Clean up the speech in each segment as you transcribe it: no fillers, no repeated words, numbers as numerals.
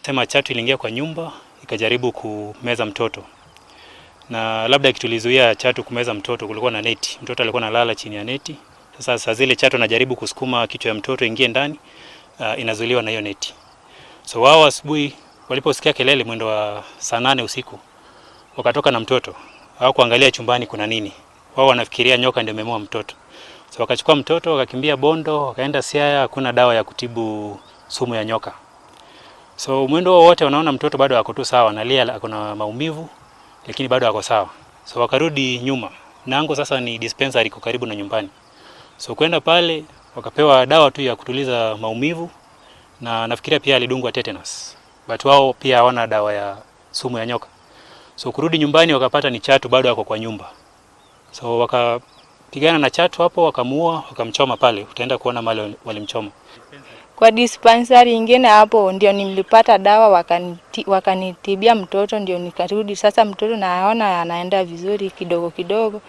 Sema chatu iliingia kwa nyumba ikajaribu kumeza mtoto, na labda kitu ilizuia chatu kumeza mtoto, kulikuwa na neti. Mtoto alikuwa analala chini ya neti. Sasa saa zile chatu anajaribu kusukuma kichwa ya mtoto ingie ndani, inazuiliwa na hiyo neti. So wao asubuhi waliposikia kelele mwendo wa saa 8 usiku, wakatoka na mtoto, hawakuangalia chumbani kuna nini. Wao wanafikiria nyoka ndio imemuua mtoto. So wakachukua mtoto wakakimbia Bondo, wakaenda Siaya, hakuna dawa ya kutibu sumu ya nyoka. So mwendo wote wanaona mtoto bado ako tu sawa, analia, ako na maumivu lakini bado ako sawa. So wakarudi nyuma. Nango sasa ni dispensary iko karibu na nyumbani. So kwenda pale wakapewa dawa tu ya kutuliza maumivu na nafikiria pia alidungwa tetanus. But wao pia hawana dawa ya sumu ya nyoka. So kurudi nyumbani wakapata ni chatu bado ako kwa nyumba. So wakapigana na chatu hapo, wakamuua, wakamchoma pale. Utaenda kuona mahali walimchoma. Kwa dispensary ingine hapo ndio nilipata dawa wakanitibia mtoto, ndio nikarudi. Sasa mtoto naona anaenda vizuri kidogo kidogo.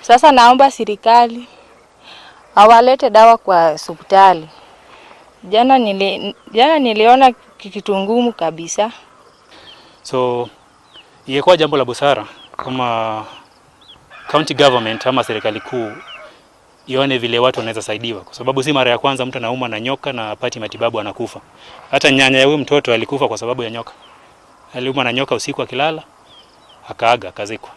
Sasa naomba serikali awalete dawa kwa hospitali. Jana niliona kitu ngumu kabisa. So ingekuwa jambo la busara kama county government ama serikali kuu ione vile watu wanaweza saidiwa, kwa sababu si mara ya kwanza mtu anaumwa na nyoka na apati matibabu anakufa. Hata nyanya ya huyu mtoto alikufa kwa sababu ya nyoka. Aliumwa na nyoka usiku akilala, akaaga, akazikwa.